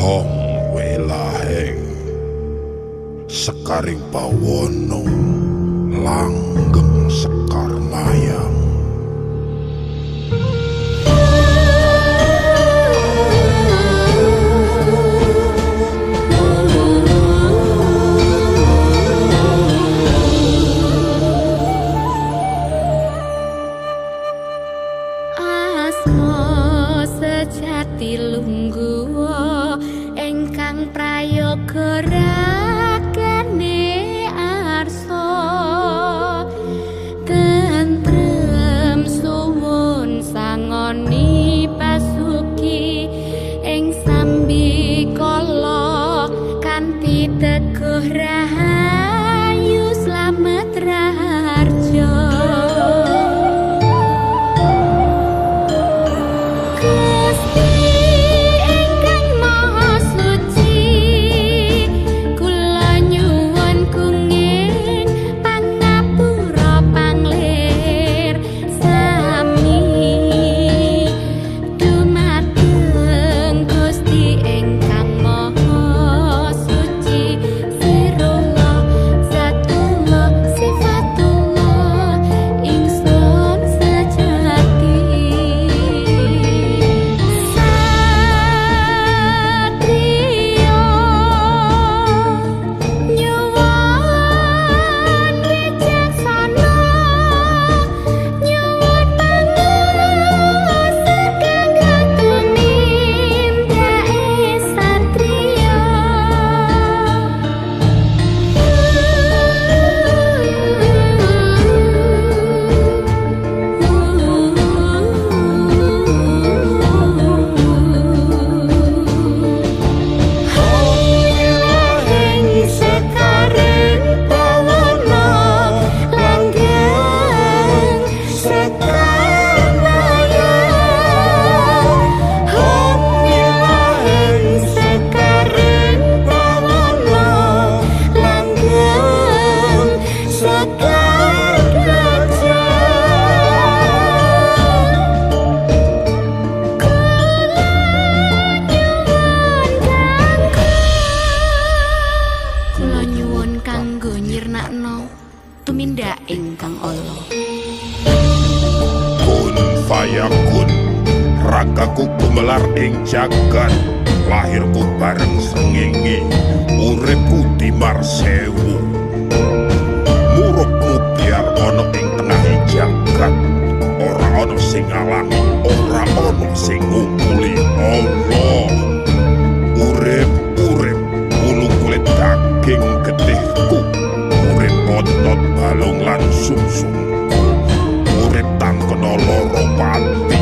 Hong welaheng sekaring bawono langgeng sekar mayang. Asma sejati lungguh ingkang prayoga ragane arsa tentrem suwun sangoni pasuki ing sambikala kanthi teguh rahayu slamet raharja. Tumindak ingkang ala. Kun fayakun, ragaku gumelar ing jagat, lahirku bareng srengenge, uripku timar sewu. Murupmu biar ana ing tengah jagat, ora ana sing ngalangi, ora ana sing ngungkuli. Allah, urip-urip wulu kulit daging getihku, urip otot balung lan sumsumku, urip tangkena lara pati.